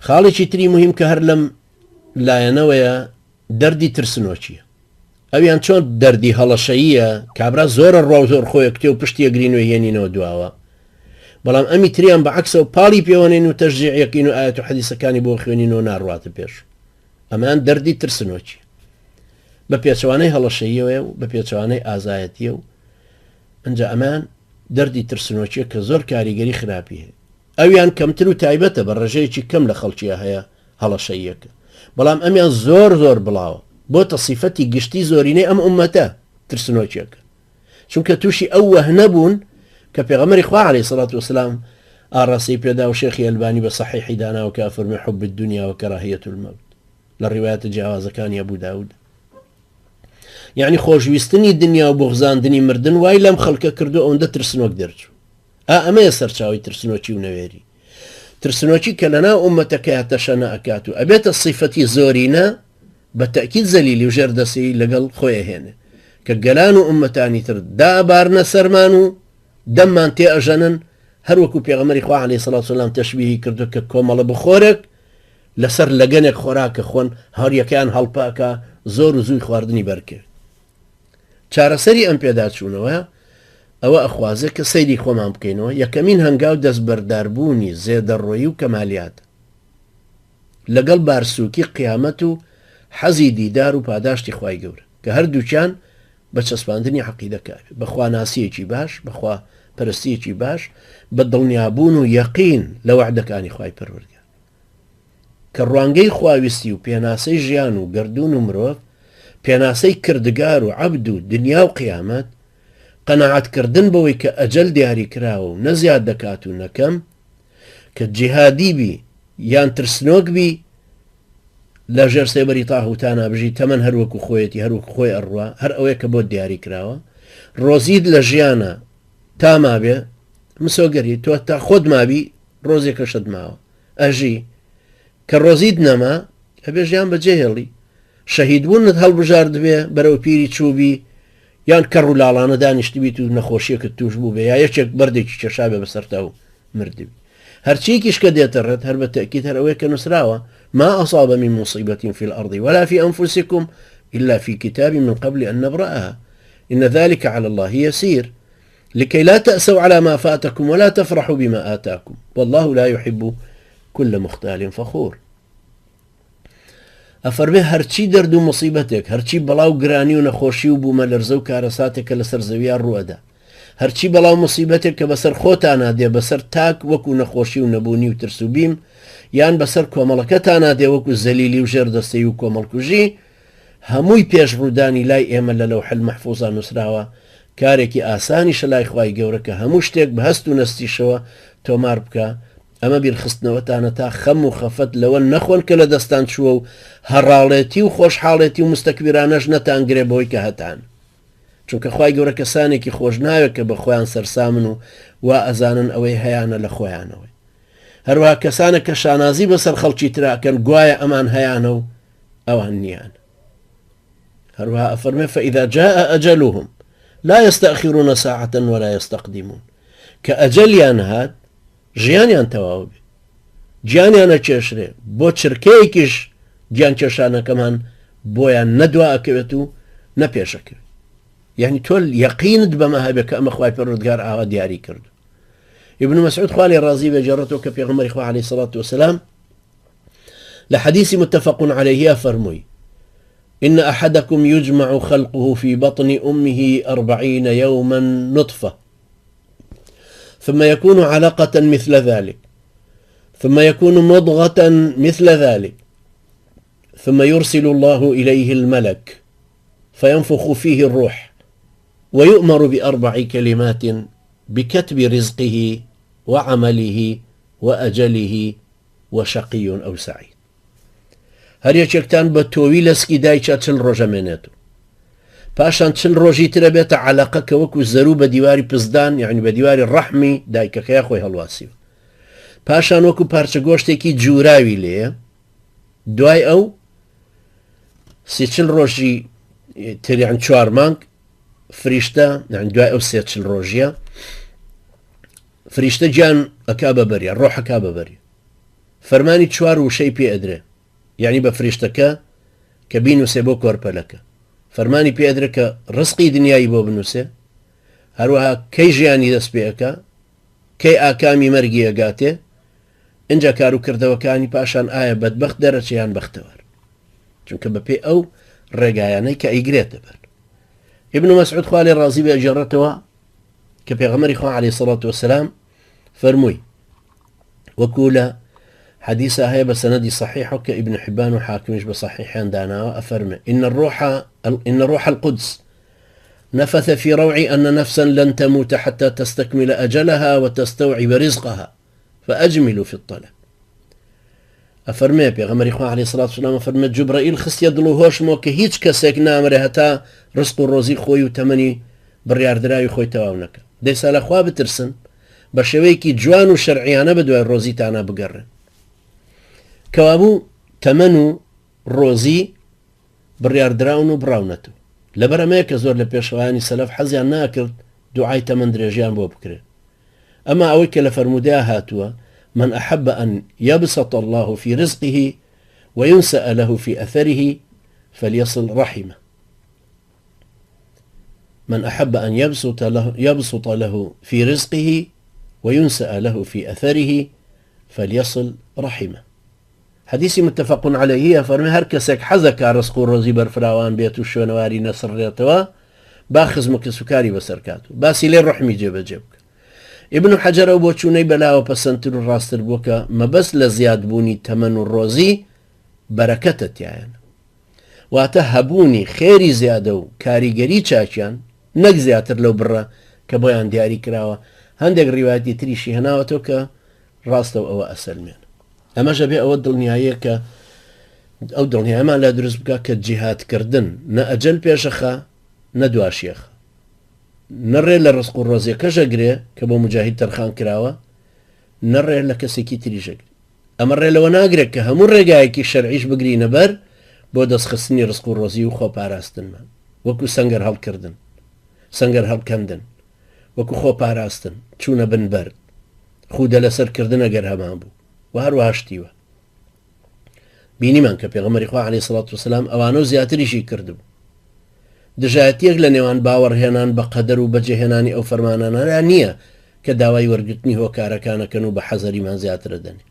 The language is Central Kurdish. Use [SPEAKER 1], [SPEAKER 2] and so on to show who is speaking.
[SPEAKER 1] خاڵێکی تری مهم کە هەر لەم لایەنەوەیە دەردی ترسنۆکیە. ئەویان چۆن دەردی هەڵەشەییە، کابرا زۆرە ڕوا و زۆر خۆیە کتێ و پشتی ئەگرین و هێنینەوە دواوە. بەڵام ئەمی تریان بە عەکسەوە پاڵی پێوەنێن و تەشجیعیەکەین و ئایەت و حەدیسەکانی بۆ خوێنینەوە ناڕواتە پێش. ئەمەیان دەردی ترسنۆکیە. بە پێچەوانەی هەڵەشەییەوەیە و بە پێچەوانەی ئازایەتیە و ئەنجا ئەمەیان دەردی ترسنۆکیە کە زۆر کاریگەری خراپی هەیە. ئەویان کەمتر و تایبەتە بە ڕێژەیەکی کەم لە خەڵکیا هەیە هەڵەشەییەکە بەڵام ئەمیان زۆر زۆر بڵاوە بۆتە سیفەتی گشتی زۆرینەی ئەم ئومەتە ترسنۆکیەکە چونکە تووشی ئەو وەهنە بوون کە پێغەمبەری خوا عەلەیهی سەڵات وسلام ئاڕاستەی پێدا و شێخی ئەلبانی بە سەحیحی داناوە کە ئەفەرموێ حب الدنیا وکراهیە الموت لە ڕیوایەتە جیاوازەکانی ئەبوو داود یعنی خۆشویستنی دنیا و بغزاندنی مردن وای لەم خەڵکە کردو ئەوەندە ترسنۆک دەرچوو ئا ئەمەیە سەرچاوەی ترسنۆکی و نەوێری. ترسنۆکی کە لەناو ئوممەتەکەیا تەشەنە ئەکات و ئەبێتە سیفەتی زۆرینە، بە تەئکید زەلیلی و ژێردەسەیی لەگەڵ خۆی ئەهێنێ کە گەلان و ئوممەتانی تر دائەبارنە سەرمان و دەممان تێ ئەژەنن، هەر وەکو پێغەمبەری خوا علیە سڵات وسلام تەشبیهی کردوە کە کۆمەڵە بخۆرێک لەسەر لەگەنێک خۆراک ئەخۆن هەریەکەیان هەڵپە ئەکا زۆر و زووی خواردنی بەرکەوێ. چارەسەری ئەم پێداچوونەوە ئەوە ئەخوازێ کە سەیری خۆمان بکەینەوە، یەکەمین هەنگاو دەستبەرداربوونی زێدەڕۆیی و کەمالیاتە لەگەڵ بارسووکی قیامەت و حەزی دیدار و پاداشتی خوای گەورە کە هەردووکیان بە چەسپاندنی عەقیدە کە ئەبێ بە خواناسییەکی باش، بە خوا پەرستییەکی باش، بە دڵنیابوون و یەقین لە وەعدەکانی خوای پەروەردگار. کە ڕوانگەی خواویستی و پێناسەی ژیان و گەردوون و مرۆڤ، پێناسەی کردگار و عەبد و دنیا و قیامەت، قەناعەت کردن بەوەی کە ئەجەل دیاری کراوە و نە زیاد دەکات و نە کەم، کە جیهادی بی یان ترسنۆک بی، لە ژێر سێبەری تاغوتانا بژی، تەمەن هەر وەکو خۆیەتی، هەر وەکو خۆی ئەڕوا، هەر ئەوەیە کە بۆت دیاری کراوە. ڕۆزیت لە ژیانا تا مابێ، مسۆگەری، تۆ تا خۆت مابی، ڕۆزێکەشت ماوە. ئەژی کە ڕۆزیت نەما ئەبێ ژیان بەجێ هێڵی شەهید بوونت هەڵبژاردبێ بەرەو پیری چووبی یان کەڕ و لاڵانە دانیشتبیت و نەخۆشیەکت توش بوو بێ یا یەکێک بەردێکی کێشابێ بەسەرتا و مردبی هەرچیەکیش کە دێتە ڕێت هەر بە تەئکید هەر ئەوەیە کە نووسراوە ما أصاب من مصيبة في الأرض ولا في أنفسكم إلا في كتاب من قبل أن نبرأها إن ذلك على الله يسير لكي لا تأسوا على ما فاتكم ولا تفرحوا بما آتاكم والله لا يحب كل مختال فخور. ئەفەرمێ هەرچی دەرد و مصیبەتێک هەرچی بەڵا و گرانی و نەخۆشی و بوومەلەرزە و کارەساتێک کە لەسەر زەویا ڕووەدا هەرچی بەڵا و مصیبەتێک کە بەسەر خۆتانا دێ بەسەر تاک وەکو نەخۆشی و نەبوونی و ترس و بیم یان بەسەر کۆمەڵەکەتانا دێ وەکو زەلیلی و ژێردەستەی و کۆمەڵکوژی هەمووی پێش ڕوودانی لای ئێمە لە لەوح المحفوظا نووسراوە، کارێکی ئاسانیشە لای خوای گەورە کە هەموو شتێک بە هەست و نەستیشەوە تۆمار بکا، ئەمە بیرخستنەوەتانە تا خەم و خەفەت لەوە نەخۆن کە لە دەستان چووە و هەڕاڵێتی و خۆشحاڵێتی و مستەکبیرانەش نەتانگرێ بەوەی کە هەتان. چونکە خوای گەورە کەسانێکی خۆش ناوێت کە بە خۆیان سەرسامن و وا ئەزانن ئەوەی هەیانە لە خۆیانەوەی. هەروەها کەسانە کە شانازی بەسەر خەڵکی ترا ئەکەن گوایە ئەمان هەیانە و ئەوان نییان. هەروەها ئەفەرمێ فإذا جاء أجلهم لا يستأخرون ساعة ولا يستقدمون کە ئەجەلیان هات ژیانیان تەواو بێ گیانیان ئەکێشرێ بۆ چرکەیەکیش گیان کێشانەکەمان بۆیان نەدوا ئەکەوێت و نە پێشەکەوێت یعنی تۆ یەقینت بەمە هەبێ کە ئەمە خوای پەروەردگار ئاوا دیاری کردو ابن مسعود خوا لێ ڕازی بێ گێڕێتەوە کە پێغەمبەری خوا عەلەیهی سەڵات وسلام لە حەدیثی متفق علیه فەرمووی إن أحدكم يجمع خلقه في بطن أمه أربعين يوما نطفة ثم يكون علقة مثل ذلك ثم يكون مضغة مثل ذلك ثم يرسل الله إليه الملك فينفخ فيه الروح ويؤمر بأربع كلمات بكتب رزقه وعمله وأجله وشقي أو سعيد. هەر یەکێکتان بە تۆوی لە سکی دایکیا چل ڕۆژ ئەمێنێتەوە پاشان چل ڕۆژی ترە بێتە عەلەقە کە وەکو زەرو بە دیواری پزدان یعنی بە دیواری ڕەحمی دایکەکەیا خۆی هەڵواسیوە پاشان وەکو پارچە گۆشتێکی جوراوی لێیە دوای ئەو سی چل ڕۆژی تریان چوار مانگ فریشتە یعنی دوای ئەو سێ چل ڕۆژیە فریشتە گیان ئەکا بە بەریا ڕۆح ئەکا بە بەری. فەرمانی چوار وشەی پێ ئەدرێ یەعنی بە فریشتەکە کە بینوسێ بۆ کۆرپەلەکە فەرمانی پێ ئەدرێ کە ڕزقی دنیایی بۆ بنوسێ هەروەها کەی ژیانی دەست پێ ئەکا کەی ئاکامی مەرگی ئەگاتێ ئینجا کاروکردەوەکانی پاشان ئایا بەدبەخت دەرەچێ یان بەختەوەر چونکە بەپێی ئەو ڕێگایانەی کە ئەیگرێتە بەر ابن مسعود خوا لێ ڕازی بێ ئەگێڕێتەوە کە پێغەمبەری خوا عەلەیهی سەڵات وەسەلام فەرمووی وەکو لە حەدیثە هەیە بە سەنەدی صحیح کە ابن حبان و حاکمیش بە صحیحیان داناوە ئەفەرمێ إن الروح إن روح القدس نفث في روعي أن نفسا لن تموت حتى تستكمل أجلها وتستوعب رزقها فأجملوا في الطلب ئەفەرمێ پێغەمبەری خوا عەلەیهی سڵات وسلام ئەفەرمێ جوبرەئیل خستیە دڵ و هۆشمەوە کە هیچ کەسێک نامرێ هەتا ڕزق و ڕۆزی خۆی و تەمەنی بڕیاردراوی خۆی تەواو نەکا دەیسا لە خوا بترسن بە شێوەیەکی جوان و شەرعیانە بە دوای ڕۆزیتانا بگەڕێن کەوابوو تەمەن و ڕۆزی بڕیاردراون و بڕاونەتەوە لەبەر ئەمەیە کە زۆر لە پێشەوایانی سەلەف حەزیان ناکرد دوعای تەمەن درێژیان بۆ بکرێت ئەما ئەوەی کە لە فەرموودەیا هاتووە، من احب ان یبسط اللە فی رزقه و ینسأ له فی اثره فلیصل رحمه من احب ان یبسط له, یبسط له فی رزقه و ینسأ له فی اثره فلیصل رحمه حدیثی متفق علیه فەرمی هەر کەسێک حەزەکا ڕزق و ڕۆزی بەرفراوان بێت و شوێنەواری نەسڕێتەوە با خزم و کەسوکاری بەسەر کات و با سیلەی ڕەحمی جێبەجێ بکا. ئیبن حەجەر ئەو بۆچوونەی بەلاوە پەسەندتر و ڕاستتر بووە کە مەبەست لە زیادبوونی تەمەن و ڕۆزی بەرەکەتە تیایان واتە هەبوونی خێری زیادە و کاریگەری چاکیان نەک زیاتر لەو بڕە کە بۆیان دیاری کراوە هەندێک ڕیوایەتی تریشی هێناوەتەوە کە ڕاستە و ئەوە ئەسەلمێن ئەمەش ئەبێ ئەوە دڵنیاییە کە ئەو دڵنیایەمان لا دروست بکە کە جیهادکردن نە ئەجەل پێشەخە نە دواشیەخە نە ڕێ لە ڕزق و ڕۆزیەکەش ئەگرێ کە بۆ مجاهید تەرخان کراوە نە ڕێ لە کەسێکی تریش ئەگرێ ئەمە ڕێ لەوە ناگرێت کە هەموو ڕێگایەکی شەرعیش بگرینە بەر بۆ دەستخستنی ڕزق و ڕۆزی و خۆپاراستنمان وەکو سەنگەر هەڵکردن سەنگەر هەڵکەندن وەکو خۆپاراستن چوونە بن بەرد خوودە لەسەر کردن ئەگەر هەمان بوو و هەروەها شتی وا. بینیمان کە پێغەمبەری خوا عەلەیهی سڵات وسلام ئەوانە و زیاتریشی کردبوو. دژایەتییەک لە نێوان باوەڕهێنان بە قەدەر و بەجێهێنانی ئەو فەرمانانەدا نییە کە داوای وەرگرتنی هۆکارەکانەکەن و بە حەزەریمان زیاترە دەنێ.